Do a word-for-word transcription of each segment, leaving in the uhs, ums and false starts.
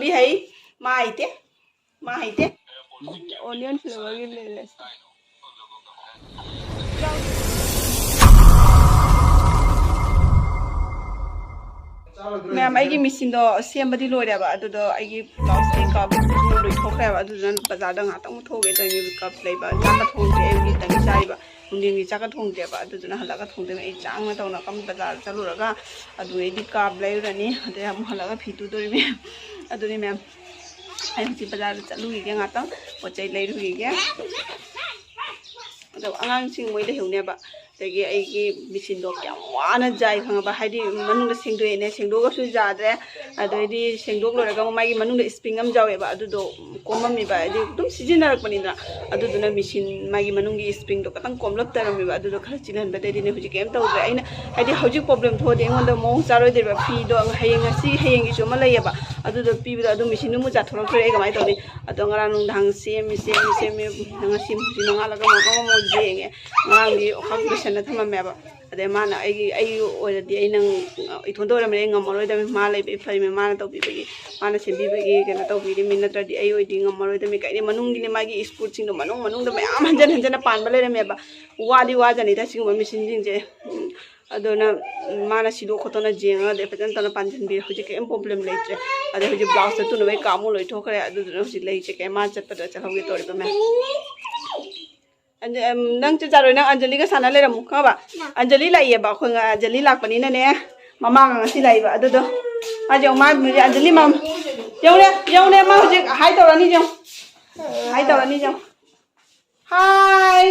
ꯃꯤ ꯍꯩ, ꯃꯥ ꯍꯩꯇꯦ, ꯃꯥ ꯍꯩꯇꯦ꯫ Onion flavorꯒꯤ ꯂꯩꯔꯦ꯫ ꯃꯌꯥꯝ, ꯑꯩꯒꯤ ꯃꯦꯆꯤꯟꯗꯣ ꯁꯦꯝꯕꯗꯤ ꯂꯣꯏꯔꯦꯕ, ꯑꯗꯨꯗꯣ ꯑꯩꯒꯤ ꯕ꯭ꯂꯥꯎꯁꯀꯤ ꯀꯞ ꯂꯣꯏꯊꯣꯛꯈ꯭ꯔꯦꯕ, ꯑꯗꯨꯗꯨꯅ ꯕꯖꯥꯔꯗ ꯉꯥꯛꯇꯪ ꯊꯣꯛꯎꯒꯦ ꯇꯧꯔꯤꯅꯦ꯫ ꯀꯞ ꯂꯩꯕ, ꯆꯥꯛꯀ ꯊꯣꯡꯗ꯭ꯔꯤ, ꯑꯌꯨꯛꯀꯤ ꯈꯤꯇꯪ ꯆꯥꯏꯕ, ꯅꯨꯡꯊꯤꯟꯒꯤ ꯆꯥꯛꯀ ꯊꯣꯡꯗꯦꯕ, ꯑꯗꯨꯗꯨꯅ ꯍꯜꯂꯛꯑꯒ ꯊꯣꯡꯗꯣꯏꯅꯦ꯫ ꯑꯩ ꯆꯥꯛꯅ ꯇꯧꯅ ꯀꯝ ꯕꯖꯥꯔ ꯆꯠꯂꯨꯔꯒ ꯑꯗꯨꯗꯩꯗꯤ ꯀꯥꯞ ꯂꯩꯔꯨꯔꯅꯤ, ꯑꯗꯩ ꯑꯃꯨꯛ ꯍꯜꯂꯛꯑꯒ ꯐꯤ ꯇꯨꯗꯣꯔꯤꯕꯅꯤ꯫ ꯑꯗꯨꯅꯤ ꯃꯦꯝ, ꯑꯩ ꯍꯧꯖꯤꯛ ꯕꯖꯥꯔꯗ ꯆꯠꯂꯨꯈꯤꯒꯦ, ꯉꯥꯛꯇꯪ ꯄꯣꯠ ꯆꯩ ꯂꯩꯔꯨꯈꯤꯒꯦ꯫ ꯑꯗꯣ ꯑꯉꯥꯡꯁꯤꯡ ꯃꯣꯏ ꯂꯩꯍꯧꯅꯦꯕ, ꯑꯗꯒꯤ ꯑꯩꯒꯤ ꯃꯦꯆꯤꯟꯗꯣ ꯀꯌꯥꯝ ꯋꯥꯅ ꯌꯥꯏ ꯈꯪꯉꯕ, ꯍꯥꯏꯗꯤ ꯃꯅꯨꯡꯗ ꯁꯦꯡꯗꯣꯛꯑꯦꯅꯦ, ꯁꯦꯡꯗꯣꯛꯑꯒꯁꯨ ꯌꯥꯗ꯭ꯔꯦ꯫ ꯑꯗꯩꯗꯤ ꯁꯦꯡꯗꯣꯛ ꯂꯣꯏꯔꯒ ꯑꯃꯨꯛ ꯃꯥꯒꯤ ꯃꯅꯨꯡꯗ ꯏꯁꯄ꯭ꯔꯤꯡ ꯑꯃ ꯌꯥꯎꯋꯦꯕ, ꯑꯗꯨꯗꯣ ꯀꯣꯝꯃꯝꯃꯤꯕ, ꯍꯥꯏꯗꯤ ꯑꯗꯨꯝ ꯁꯤꯖꯤꯟꯅꯔꯛꯄꯅꯤꯅ꯫ ꯑꯗꯨꯗꯨꯅ ꯃꯦꯆꯤꯟ ꯃꯥꯒꯤ ꯃꯅꯨꯡꯒꯤ ꯏꯁꯄ꯭ꯔꯤꯡꯗꯣ ꯈꯇꯪ ꯀꯣꯝꯂꯞ ꯇꯧꯔꯝꯃꯦꯕ, ꯑꯗꯨꯗꯣ ꯈꯔ ꯆꯤꯜꯍꯟꯕꯗꯩꯗꯤꯅꯦ ꯍꯧꯖꯤꯛ ꯀꯩꯝ ꯇꯧꯗ꯭ꯔꯦ꯫ ꯑꯩꯅ ꯍꯥꯏꯗꯤ ꯍꯧꯖꯤꯛ ꯄ꯭ꯔꯣꯕ꯭ꯂꯦꯝ ꯊꯣꯛꯑꯗꯤ ꯑꯩꯉꯣꯟꯗ ꯃꯑꯣꯡ ꯆꯥꯔꯣꯏꯗꯣꯏꯕ꯫ ꯐꯤꯗꯣ ꯍꯌꯦꯡ, ꯉꯁꯤ ꯍꯌꯦꯡꯒꯤꯁꯨ ꯑꯃ ꯂꯩꯌꯦꯕ, ꯑꯗꯨꯗꯣ ꯄꯤꯕꯗꯣ ꯑꯗꯨꯝ ꯃꯦꯆꯤꯟꯗꯨ ꯑꯃꯨꯛ ꯌꯥꯊꯣꯔꯛꯇ꯭ꯔꯦ, ꯑꯩ ꯀꯃꯥꯏꯅ ꯇꯧꯅꯤ? ꯑꯗꯣ ꯉꯔꯥꯡ ꯅꯨꯡꯗꯥꯡ ꯁꯦꯝꯃꯤ, ꯁꯦꯝꯃꯤ, ꯁꯦꯝꯃꯤ, ꯉꯁꯤ ꯍꯧꯖꯤꯛ ꯅꯣꯡꯉꯥꯜꯂꯒ ꯑꯃꯨꯛ ꯑꯃꯨꯛ ꯌꯦꯡꯉꯦ꯫ ꯉꯔꯥꯡꯗꯤ ꯑꯣꯈꯥꯛ ꯂꯣꯏꯁꯟꯅ ꯊꯝꯃꯝꯃꯦꯕ꯫ ꯑꯗꯩ ꯃꯥꯅ ꯑꯩꯒꯤ, ꯑꯩꯒꯤ ꯑꯣꯏꯔꯗꯤ ꯑꯩ ꯅꯪ, ꯏꯊꯣꯟꯇ ꯑꯣꯏꯔꯝꯃꯗꯤ ꯑꯩ ꯉꯝꯃꯔꯣꯏꯗꯕꯅꯤ꯫ ꯃꯥ ꯂꯩꯕꯒꯤ ꯐꯔꯤꯃꯦ, ꯃꯥꯅ ꯇꯧꯕꯤꯕꯒꯤ, ꯃꯥꯅ ꯁꯦꯝꯕꯤꯕꯒꯤ ꯀꯩꯅꯣ ꯇꯧꯕꯤꯔꯤꯃꯤ, ꯅꯠꯇ꯭ꯔꯗꯤ ꯑꯩ ꯑꯣꯏꯗꯤ ꯉꯝꯃꯔꯣꯏꯗꯕꯅꯤ꯫ ꯀꯩꯅꯤ ꯃꯅꯨꯡꯒꯤꯅꯦ, ꯃꯥꯒꯤ ꯏꯁꯄꯣꯔꯠꯁꯤꯡꯗꯣ ꯃꯅꯨꯡ ꯃꯅꯨꯡꯗ ꯃꯌꯥꯝ ꯍꯟꯖꯟ ꯍꯟꯖꯟꯅ ꯄꯥꯟꯕ ꯂꯩꯔꯝꯃꯦꯕ꯫ ꯋꯥꯗꯤ ꯋꯥꯖꯅꯤꯗ ꯁꯤꯒꯨꯝꯕ ꯃꯦꯆꯤꯟꯁꯤꯡꯁꯦ꯫ ꯎꯝ, ꯑꯗꯨꯅ ꯃꯥꯅ ꯁꯤꯗꯣꯛ ꯈꯣꯠꯇꯣꯛꯅ ꯌꯦꯡꯉꯒ ꯑꯗꯩ ꯐꯖꯅ ꯇꯧꯅ ꯄꯥꯟꯁꯤꯟꯕꯤꯔꯦ꯫ ꯍꯧꯖꯤꯛ ꯀꯔꯤꯝ ꯄ꯭ꯔꯣꯕ꯭ꯂꯦꯝ ꯂꯩꯇ꯭ꯔꯦ꯫ ꯑꯗꯩ ꯍꯧꯖꯤꯛ ꯕ꯭ꯂꯥꯎꯁ ꯆꯠꯇꯨꯅꯕꯩ ꯀꯥꯃꯨ ꯂꯣꯏꯊꯣꯛꯈ꯭ꯔꯦ꯫ ꯑꯗꯨꯗꯨꯅ ꯍꯧꯖꯤꯛ ꯂꯩ ꯆꯦ ꯀꯩ ꯃꯥ ꯆꯠꯄꯗ ꯆꯠꯍꯧꯒꯦ ꯇꯧꯔꯤꯕ ꯃꯌꯥꯝ꯫ ꯑꯟꯖ-, ꯑꯝ, ꯅꯪ ꯆꯦ ꯆꯥꯔꯣꯏ, ꯅꯪ ꯑꯟꯖꯂꯤꯒ ꯁꯥꯟꯅ ꯂꯩꯔꯝꯃꯨ, ꯈꯪꯉꯕ? ꯑꯟꯖꯂꯤ ꯂꯥꯛꯏꯌꯦꯕ, ꯑꯩꯈꯣꯏ ꯉ-, ꯑꯟꯖꯂꯤ ꯂꯥꯛꯄꯅꯤꯅꯅꯦ, ꯃꯃꯥꯒ ꯉꯁꯤ ꯂꯥꯛꯏꯕ ꯑꯗꯨꯗꯣ꯫ ꯃꯥꯁꯦ ꯌꯦꯡꯉꯨ, ꯃꯥ ꯍꯧꯖꯤꯛ ꯑꯟꯖꯂꯤ ꯃꯝ-, ꯌꯦꯡꯉꯨꯅꯦ, ꯌꯦꯡꯉꯨꯅꯦ, ꯃꯥ ꯍꯧꯖꯤꯛ ꯍꯥꯏ ꯇꯧꯔꯅꯤ, ꯌꯦꯡꯉꯨ꯫ ꯍꯥꯏ ꯇꯧꯔꯅꯤ, ꯌꯦꯡꯉꯨ꯫ ꯍꯥꯏ꯫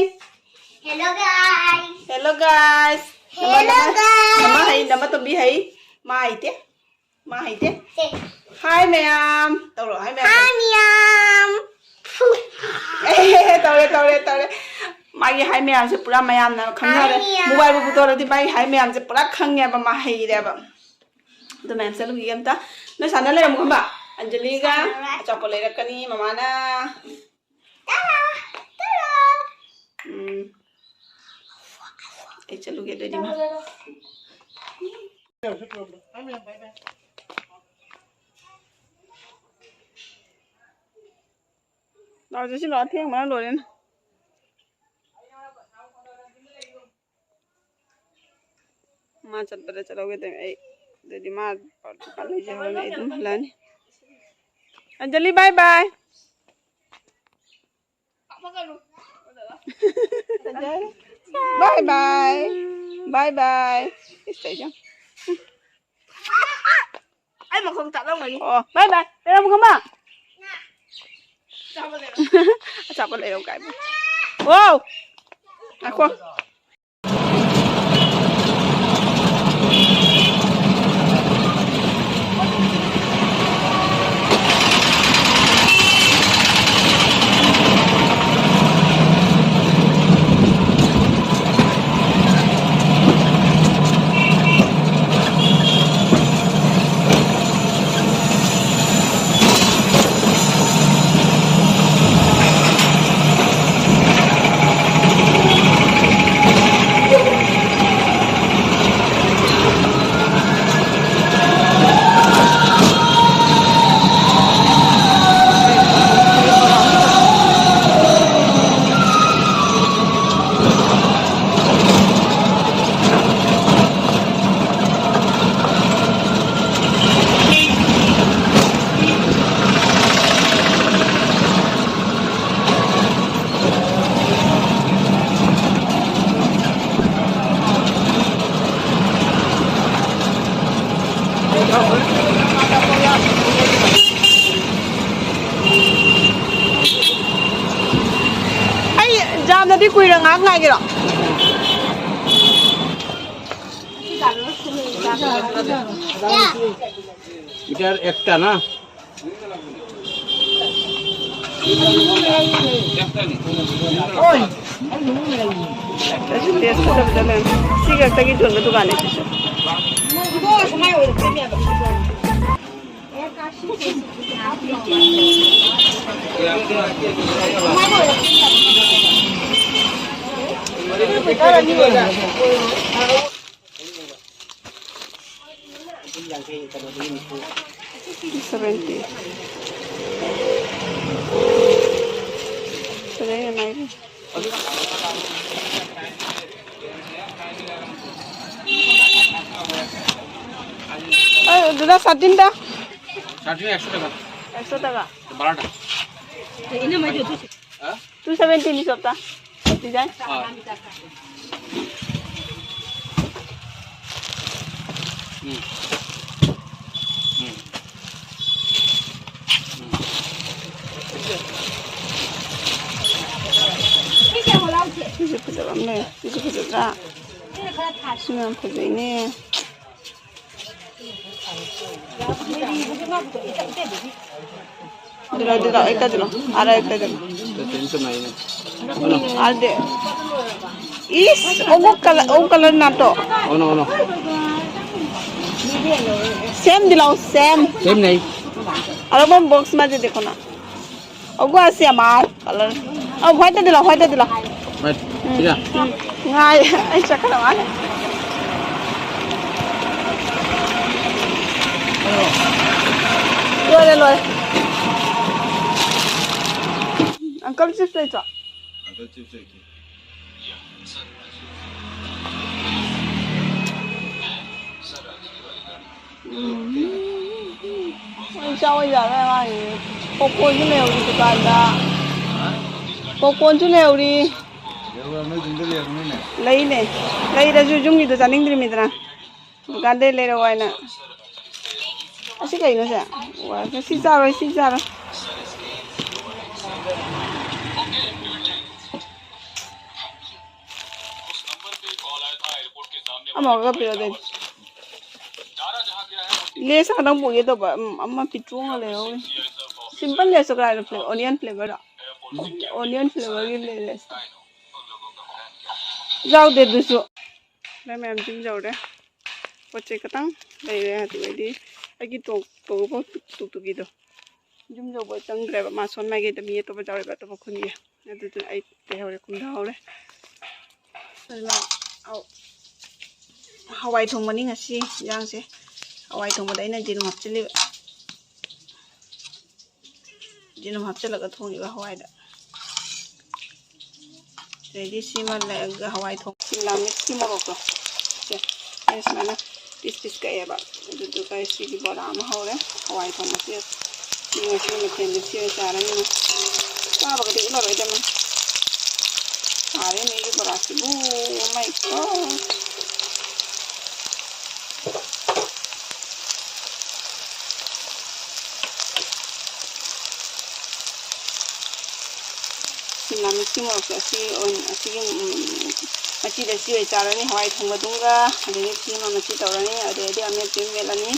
Hello guys. Hello guys. Hello ꯅꯃ, ꯅꯃ, guys. ꯅꯃ ꯍꯩ, ꯅꯃ ꯇꯣꯝꯕꯤ ꯍꯩ꯫ ꯃꯥ ꯍꯩꯇꯦ꯫ ꯃꯥ ꯍꯩꯇꯦ꯫ ꯁꯦ꯫ ꯍꯥꯏ ꯃꯌꯥꯝ꯫ ꯇꯧꯔꯣ, ꯍꯥꯏ ꯃꯌꯥꯝ ꯍꯥꯏ ꯇꯧꯔꯣ꯫ ꯃꯌꯥꯝ꯫ ꯑꯦ, ꯇꯧꯔꯦ, ꯇꯧꯔꯦ, ꯇꯧꯔꯦ꯫ ꯃꯥꯒꯤ ꯍꯥꯏ ꯃꯌꯥꯝꯁꯦ ꯄꯨꯔꯥ ꯃꯌꯥꯝꯅ ꯈꯪꯅꯔꯦ꯫ ꯍꯥꯏ ꯃꯌꯥꯝ꯫ ꯃꯣꯕꯥꯏꯜꯕꯨ ꯄꯨꯊꯣꯔꯗꯤ ꯃꯥꯒꯤ ꯍꯥꯏ ꯃꯌꯥꯝꯁꯦ ꯄꯨꯔꯥ ꯈꯪꯉꯦꯕ, ꯃꯥ ꯍꯩꯔꯦꯕ꯫ ꯑꯗꯨ ꯃꯌꯥꯝ ꯆꯠꯂꯨꯈꯤꯒꯦ ꯑꯝꯇ꯫ ꯅꯣꯏ ꯁꯥꯟꯅ ꯂꯩꯔꯝꯃꯨ ꯈꯪꯕ? ꯑꯟꯖꯂꯤꯒ ꯁꯥꯟꯅꯔꯦ꯫ ꯑꯆꯥꯄꯣꯠ ꯂꯩꯔꯛꯀꯅꯤ ꯃꯃꯥꯅ꯫ ꯇꯔꯥ, ꯇꯔꯥ꯫ ꯎꯝ꯫ ꯑꯩ ꯆꯠꯂꯨꯒꯦ ꯑꯗꯨꯑꯣꯏꯗꯤ ꯃꯥ꯫ ꯇꯔꯥ꯫ ꯍꯥꯏ ꯃꯌꯥꯝ, ꯕꯥꯏ ꯕꯥꯏ꯫ ꯂꯥꯛꯑꯣ ꯆꯠꯁꯤ ꯂꯥꯛꯑꯣ, ꯊꯦꯡꯕꯅ ꯂꯣꯏꯔꯦꯅ꯫ ꯃꯥ ꯆꯠꯄꯗ ꯆꯠꯍꯧꯒꯦ ꯇꯧꯅꯤ ꯑꯩ꯫ ꯑꯗꯨꯗꯤ ꯃꯥ ꯄꯥꯎ ꯂꯩꯖꯍꯧꯔꯅꯤ, ꯑꯩ ꯑꯗꯨꯝ ꯍꯜꯂꯛꯑꯅꯤ꯫ Anjali, bye bye꯫ Bye bye. Bye bye. ꯏꯁ, ꯇꯧꯏꯁꯦ ꯌꯦꯡꯉꯨ꯫ ꯑꯩ ꯃꯈꯣꯡ ꯇꯠꯂꯝꯒꯅꯤ꯫ ꯑꯣ, bye bye. ꯂꯩꯔꯝꯃꯨ, ꯈꯪꯕ? ꯑꯆꯥꯄꯣꯠ ꯂꯩꯔꯝꯃꯨ ꯀꯥꯏ꯫ ꯑꯣ! ꯉꯥꯏꯈꯣ꯫ ꯑꯩ ꯌꯥꯝꯅꯗꯤ ꯀꯨꯏꯔ ꯉꯥꯏꯍꯥꯛ ꯉꯥꯏꯒꯦꯔꯣ? এটার একটা না? ꯁꯤꯒ ꯈꯛꯇꯒꯤ ꯌꯣꯟꯕ ꯗꯨꯀꯥꯟꯅꯦ ꯁꯤꯁꯨ꯫ Seventy. ꯐꯖꯩꯅꯦ ꯃꯥꯏꯁꯦ꯫ ꯑ, ꯑꯗꯨꯗ ꯁꯥꯇꯤꯟꯗ꯫ ꯁꯥꯇꯤꯟ ꯑꯦꯛꯁꯣ ꯇꯥꯀꯥ꯫ ꯑꯦꯛꯁꯣ ꯇꯥꯀꯥ꯫ ꯕꯥꯔꯣ ꯇꯥꯀꯥ꯫ ꯇꯨ ꯁꯚꯦꯟꯇꯤꯅꯤ ꯁꯣꯞꯇ꯫ ꯗꯤꯖꯥꯏꯟ꯫ ꯍꯣꯏ꯫ ꯎꯝ꯫ ꯎꯝ꯫ ꯎꯝ꯫ ꯁꯤꯁꯨ ꯐꯖꯕ ꯑꯃ ꯂꯩ꯫ ꯁꯤꯁꯨ ꯐꯖꯗ꯭ꯔꯥ? ꯁꯤ ꯌꯥꯝ ꯐꯖꯩꯅꯦ꯫ ꯑꯗꯨꯗ, ꯑꯗꯨꯗ, ꯑꯩ ꯀꯗꯨꯅꯣ? ꯑꯥꯗ ꯑꯩ ꯀꯗꯨꯅꯣ? ꯑꯗꯦ꯫ ꯏꯁ, ꯑꯃꯨꯛ ꯀꯂꯔ, ꯑꯃꯨꯛ ꯀꯂꯔ ꯅꯥꯠꯇꯣ꯫ ꯑꯣꯅꯣ, ꯑꯣꯅꯣ꯫ ꯁꯦꯝ ꯗꯤꯂꯥꯎ, ꯁꯦꯝ꯫ ꯁꯦꯝ ꯅꯩ꯫ ꯑꯗꯣ ꯃꯣꯏ ꯕꯣꯛꯁ ꯃꯥꯁꯦ ꯗꯦꯈꯣꯅ꯫ ꯑꯒꯨ ꯑꯁꯤ ꯑꯃꯥꯔ ꯀꯂꯔ꯫ ꯑ, white ꯇꯗꯤ ꯂꯥꯎ, white ꯇꯗꯤ ꯂꯥꯎ꯫ White꯫ ꯎꯝ, ꯁꯤꯔꯥ? ꯎꯝ꯫ ꯉꯥꯏ, ꯑꯩ ꯆꯠꯀꯗꯕ ꯃꯥꯜꯂꯦ꯫ ꯂꯣꯏꯔꯦ, ꯂꯣꯏꯔꯦ꯫ Uncle chips ꯂꯩꯇ꯭ꯔꯣ? Uncle chips ꯂꯩꯇꯦ꯫ ꯎꯝ꯫ ꯃꯣꯏ ꯆꯥꯎ ꯌꯥꯔꯣꯏ ꯑꯉꯥꯡꯁꯤꯡꯁꯦ꯫ ꯄꯣꯞꯀꯣꯔꯟꯁꯨ ꯂꯩꯍꯧꯔꯤ ꯗꯨꯀꯥꯟꯗ꯫ ꯄꯣꯞꯀꯣꯔꯟꯁꯨ ꯂꯩꯍꯧꯔꯤ꯫ ꯂꯩꯅꯦ꯫ ꯂꯩꯔꯁꯨ ꯌꯨꯝꯒꯤꯗꯣ ꯆꯥꯅꯤꯡꯗ꯭ꯔꯤꯃꯤꯗꯅ꯫ ꯗꯨꯀꯥꯟꯗꯩ ꯂꯩꯔꯛꯑꯣ ꯍꯥꯏꯅ꯫ ꯑꯁꯤ ꯀꯩꯅꯣ ꯁꯦ? ꯋꯥ-, ꯁꯤ ꯆꯥꯔꯣꯏ, ꯁꯤ ꯆꯥꯔꯣꯏ꯫ ꯑꯃꯒ ꯄꯤꯔꯛꯑꯣ ꯑꯗꯨꯗꯤ꯫ ꯂꯦꯁ ꯈꯛꯇꯪ ꯄꯨꯒꯦ ꯇꯧꯕ, ꯎꯝ, ꯑꯃ ꯄꯤꯇ꯭ꯔꯨ ꯑꯃ ꯂꯩꯍꯧꯔꯤ꯫ ꯁꯤꯝꯄꯜ ꯂꯦꯁꯇꯣ ꯀꯗꯥꯏꯗ ꯐ꯭ꯂꯦ-, ꯑꯣꯅꯤꯌꯟ ꯐ꯭ꯂꯦꯚꯔꯗꯣ? ꯑꯣꯅꯤꯌꯟ ꯐ꯭ꯂꯦꯚꯔꯒꯤ ꯂꯦꯁ꯫ ꯌꯥꯎꯗꯦ ꯑꯗꯨꯁꯨ꯫ ꯃꯌꯥꯝ ꯃꯌꯥꯝ ꯌꯨꯝ ꯌꯧꯔꯦ꯫ ꯄꯣꯠ ꯆꯩ ꯈꯇꯪ ꯂꯩꯔꯦ꯫ ꯑꯗꯨꯗꯩꯗꯤ ꯑꯩꯒꯤ ꯇꯣꯛ-, ꯇꯣꯛ-, ꯇꯣꯛ-, ꯇꯣꯛ-, ꯇꯣꯛꯀꯤꯗꯣ꯫ ꯌꯨꯝ ꯌꯧꯕ ꯆꯪꯗ꯭ꯔꯦꯕ꯫ ꯃꯥ ꯁꯣꯝ ꯃꯥꯏꯀꯩꯗ ꯃꯤ ꯑꯇꯣꯞꯄ ꯌꯥꯎꯔꯦꯕ, ꯑꯇꯣꯞꯄ ꯈꯨꯟꯒꯤ꯫ ꯑꯗꯨꯗꯨꯅ ꯑꯩ ꯂꯩꯍꯧꯔꯦ, ꯀꯨꯝꯊꯍꯧꯔꯦ꯫ ꯑꯗꯨꯅ, ꯑꯧ, ꯍꯋꯥꯏ ꯊꯣꯡꯕꯅꯤ ꯉꯁꯤ ꯏꯟꯖꯥꯡꯁꯦ꯫ ꯍꯋꯥꯏ ꯊꯣꯡꯕꯗ ꯑꯩꯅ ꯌꯦꯔꯨꯝ ꯍꯥꯞꯆꯤꯜꯂꯤꯕ꯫ ꯌꯦꯔꯨꯝ ꯍꯥꯞꯆꯤꯜꯂꯒ ꯊꯣꯡꯉꯤꯕ ꯍꯋꯥꯏꯗ꯫ ꯑꯗꯩꯗꯤ ꯁꯤꯃ ꯂꯩꯔꯒ ꯍꯋꯥꯏ ꯊꯣꯡ, ꯁꯤꯃꯂꯥ ꯃꯤꯛꯁꯀꯤ ꯃꯣꯔꯣꯛꯇꯣ, ꯁꯦ, ꯑꯩꯅ ꯁꯨꯃꯥꯏꯅ ꯄꯤꯁ ꯄꯤꯁ ꯀꯛꯑꯦꯕ꯫ ꯑꯗꯨꯗꯨꯒ ꯁꯤꯒꯤ ꯕꯣꯔꯥ ꯑꯃ ꯍꯧꯔꯦ꯫ ꯍꯋꯥꯏ ꯊꯣꯡꯕꯁꯦ ꯁꯤ ꯉꯁꯤ ꯃꯊꯦꯜꯁꯦ ꯁꯤ ꯑꯣꯏꯅ ꯆꯥꯔꯅꯤ꯫ ꯆꯥꯕꯒꯗꯤ ꯎꯠꯂꯔꯣꯏꯗꯕꯅꯤ꯫ ꯍꯥꯎꯔꯦꯅꯦ ꯑꯩꯒꯤ ꯕꯣꯔꯥꯁꯤꯕꯨ꯫ Oh my God! ꯁꯤꯃꯂꯥ ꯃꯤꯔꯆꯤ ꯃꯣꯔꯣꯛꯁꯦ ꯑꯁꯤ ꯑꯣꯏꯅ, ꯑꯁꯤꯒꯤ, ꯎꯝ, ꯃꯆꯤꯗ ꯁꯤ ꯑꯣꯏꯅ ꯆꯥꯔꯅꯤ꯫ ꯍꯋꯥꯏ ꯊꯣꯡꯕꯗꯨꯒ ꯑꯗꯒꯤ ꯁꯤꯃ ꯃꯆꯤ ꯇꯧꯔꯅꯤ꯫ ꯑꯗꯩꯗꯤ ꯑꯃꯦꯠꯄ ꯑꯃ ꯃꯦꯠꯂꯅꯤ꯫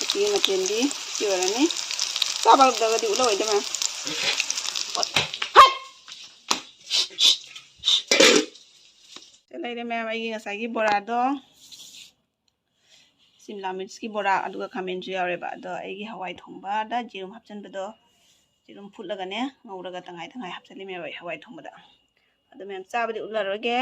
ꯑꯁꯤꯒꯤ ꯃꯊꯦꯜꯗꯤ ꯁꯤ ꯑꯣꯏꯔꯅꯤ꯫ ꯆꯥꯕ ꯍꯧꯔꯛꯇ꯭ꯔꯒꯗꯤ ꯎꯠꯂꯔꯣꯏꯗ ꯃꯌꯥꯝ꯫ ꯁꯤ ꯂꯩꯔꯦ ꯃꯌꯥꯝ, ꯑꯩꯒꯤ ꯉꯁꯥꯏꯒꯤ ꯕꯣꯔꯥꯗꯣ꯫ ꯁꯤꯝꯂꯥ ꯃꯤꯔꯆꯀꯤ ꯕꯣꯔꯥ, ꯑꯗꯨꯒ ꯈꯥꯃꯦꯟꯁꯨ ꯌꯥꯎꯔꯦꯕ꯫ ꯑꯗꯣ ꯑꯩꯒꯤ ꯍꯋꯥꯏ ꯊꯣꯡꯕꯗ ꯌꯦꯔꯨꯝ ꯍꯥꯞꯆꯤꯟꯕꯗꯣ, ꯌꯦꯔꯨꯝ ꯐꯨꯠꯂꯒꯅꯦ, ꯉꯧꯔꯒ ꯇꯪꯈꯥꯏ ꯇꯪꯈꯥꯏ ꯍꯥꯞꯆꯤꯜꯂꯤꯃꯦꯕ ꯑꯩ ꯍꯋꯥꯏ ꯊꯣꯡꯕꯗ꯫ ꯑꯗꯨ ꯃꯌꯥꯝ ꯆꯥꯕꯗꯤ ꯎꯠꯂꯔꯣꯏꯒꯦ꯫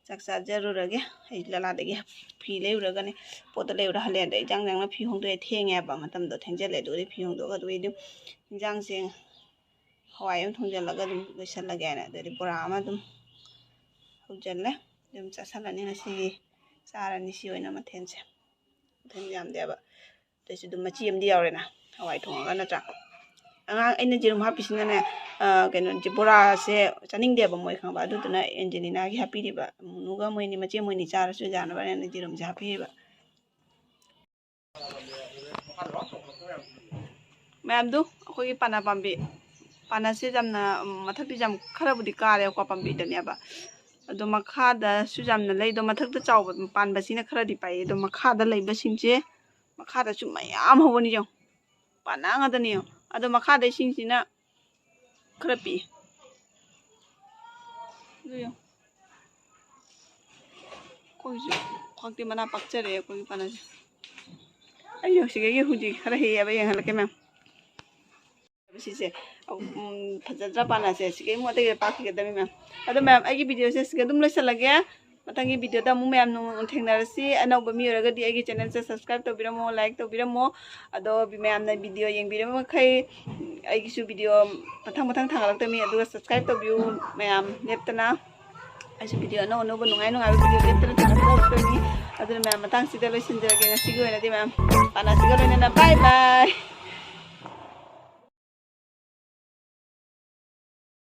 ꯆꯥꯛ ꯆꯥꯖꯔꯨꯔꯒꯦ꯫ ꯑꯩ ꯂꯂꯥꯗꯒꯤ ꯐꯤ ꯂꯩꯔꯨꯔꯒꯅꯦ, ꯄꯣꯠꯇꯣ ꯂꯩꯔꯨꯔ ꯍꯜꯂꯛꯑꯦ꯫ ꯑꯗ ꯏꯟꯖꯥꯡ ꯅꯪꯅ ꯐꯤ ꯍꯣꯡꯗꯣꯛꯑꯦ, ꯊꯦꯡꯉꯦ ꯍꯥꯏꯕ, ꯃꯇꯝꯗꯣ ꯊꯦꯡꯖꯜꯂꯦ꯫ ꯑꯗꯨꯒꯗꯤ ꯐꯤ ꯍꯣꯡꯗꯣꯛꯑꯒ ꯑꯗꯨꯒꯤ ꯑꯗꯨꯝ ꯏꯟꯖꯥꯡꯁꯦ ꯍꯋꯥꯏ ꯑꯃ ꯊꯣꯡꯖꯜꯂꯒ ꯑꯗꯨꯝ ꯂꯣꯏꯁꯜꯂꯒꯦꯅ꯫ ꯑꯗꯩꯗꯤ ꯕꯣꯔꯥ ꯑꯃ ꯑꯗꯨꯝ ꯍꯧꯖꯜꯂꯦ꯫ ꯑꯗꯨꯝ ꯆꯥꯁꯜꯂꯅꯤ ꯉꯁꯤꯒꯤ, ꯆꯥꯔꯅꯤ ꯁꯤ ꯑꯣꯏꯅ ꯃꯊꯦꯜꯁꯦ꯫ ꯃꯊꯦꯜ ꯌꯥꯝꯗꯦꯕ꯫ ꯑꯗꯨꯏꯁꯨ ꯑꯗꯨꯝ ꯃꯆꯤ ꯑꯃꯗꯤ ꯌꯥꯎꯔꯦꯅ, ꯍꯋꯥꯏ ꯊꯣꯡꯉꯒ ꯅꯠꯇ꯭ꯔꯥ? ꯑꯉꯥꯡ ꯑꯩꯅ ꯌꯦꯔꯨꯝ ꯍꯥꯞꯄꯤꯁꯤꯅꯅꯦ, ꯑ, ꯀꯩꯅꯣꯁꯦ, ꯕꯣꯔꯥꯁꯦ ꯆꯥꯅꯤꯡꯗꯦꯕ ꯃꯣꯏ, ꯈꯪꯕ? ꯑꯗꯨꯗꯨꯅ ꯑꯦꯟꯖꯦꯂꯤꯅꯥꯒꯤ ꯍꯥꯞꯄꯤꯔꯤꯕ, ꯃꯨꯅꯨꯒ ꯃꯣꯏꯅꯤ, ꯃꯆꯦ ꯃꯣꯏꯅꯤ ꯆꯥꯔꯁꯨ ꯌꯥꯅꯕꯅꯦꯅ ꯌꯦꯔꯨꯝꯁꯦ ꯍꯥꯞꯄꯤꯔꯤꯕ꯫ ꯃꯌꯥꯝꯗꯨ ꯑꯩꯈꯣꯏꯒꯤ ꯄꯥꯅꯥ ꯄꯥꯝꯕꯤ, ꯄꯥꯅꯥꯁꯦ ꯌꯥꯝꯅ, ꯎꯝ, ꯃꯊꯛꯇꯤ ꯌꯥꯝ ꯈꯔꯕꯨꯗꯤ ꯀꯥꯔꯦꯀꯣ ꯄꯥꯝꯕꯤꯗꯅꯦꯕ, ꯑꯗꯣ ꯃꯈꯥꯗꯁꯨ ꯌꯥꯝꯅ ꯂꯩ꯫ ꯑꯗꯣ ꯃꯊꯛꯇ ꯆꯥꯎꯕ ꯄꯥꯟꯕꯁꯤꯅ ꯈꯔꯗꯤ ꯄꯥꯏꯌꯦ, ꯑꯗꯣ ꯃꯈꯥꯗ ꯂꯩꯕꯁꯤꯡꯁꯦ, ꯃꯈꯥꯗꯁꯨ ꯃꯌꯥꯝ ꯍꯧꯕꯅꯤ ꯌꯦꯡꯉꯨ, ꯄꯥꯅꯥ ꯉꯥꯛꯇꯅꯤ ꯌꯦꯡꯉꯨ꯫ ꯑꯗꯣ ꯃꯈꯥꯗꯩꯁꯤꯡꯁꯤꯅ ꯈꯔ ꯄꯤꯛꯏ꯫ ꯑꯗꯨ ꯌꯦꯡꯉꯨ꯫ ꯑꯩꯈꯣꯏꯁꯨ ꯈ꯭ꯋꯥꯛꯇꯤ ꯃꯅꯥ ꯄꯥꯛꯆꯔꯦ ꯑꯩꯈꯣꯏꯒꯤ ꯄꯥꯅꯥꯁꯦ꯫ ꯑꯩ ꯍꯧꯖꯤꯛꯀꯤ ꯍꯧꯖꯤꯛ ꯈꯔ ꯍꯦꯛꯑꯦꯕ, ꯌꯦꯡꯍꯜꯂꯛꯀꯦ ꯃꯌꯥꯝ꯫ ꯁꯤꯁꯦ, ꯎꯝ, ꯐꯖꯗ꯭ꯔꯥ ꯄꯥꯅꯥꯁꯦ? ꯁꯤꯒꯤ ꯑꯩꯉꯣꯟꯗꯒꯤ ꯄꯥꯛꯈꯤꯒꯗꯕꯅꯤ ꯃꯌꯥꯝ꯫ ꯑꯗꯣ ꯃꯌꯥꯝ, ꯑꯩꯒꯤ ꯚꯤꯗꯤꯑꯣꯁꯦ ꯁꯤꯒ ꯑꯗꯨꯝ ꯂꯣꯏꯁꯤꯜꯂꯒꯦ꯫ ꯃꯊꯪꯒꯤ videoꯗ ꯑꯃꯨꯛ ꯃꯌꯥꯝ ꯅꯨꯡ-, ꯊꯦꯡꯅꯔꯁꯤ꯫ ꯑꯅꯧꯕ ꯃꯤ ꯑꯣꯏꯔꯒꯗꯤ ꯑꯩꯒꯤ channelꯁꯦ subscribe ꯇꯧꯕꯤꯔꯝꯃꯣ, like ꯇꯧꯕꯤꯔꯝꯃꯣ꯫ ꯑꯗꯣ ꯃꯌꯥꯝꯅ video ꯌꯦꯡꯕꯤꯔꯕ ꯃꯈꯩ ꯑꯩꯒꯤꯁꯨ video ꯃꯊꯪ ꯃꯊꯪ ꯊꯥꯡꯒꯠꯂꯛꯇꯣꯏꯅꯤ꯫ ꯑꯗꯨꯒ subscribe ꯇꯧꯕꯤꯌꯨ ꯃꯌꯥꯝ ꯂꯦꯞꯇꯅ꯫ ꯑꯩꯁꯨ video ꯑꯅꯧ ꯑꯅꯧꯕ ꯅꯨꯡꯉꯥꯏ ꯅꯨꯡꯉꯥꯏꯕ video ꯂꯦꯞꯇꯅ ꯊꯥꯒꯠꯂꯛꯇꯣꯏꯅꯤ꯫ ꯑꯗꯨꯅ ꯃꯌꯥꯝ ꯃꯇꯥꯡꯁꯤꯗ ꯂꯣꯏꯁꯤꯟꯖꯔꯒꯦ꯫ ꯉꯁꯤꯒꯤ ꯑꯣꯏꯅꯗꯤ ꯃꯌꯥꯝ ꯄꯥꯅꯥꯁꯤꯒ ꯂꯣꯏꯅꯅ bye bye꯫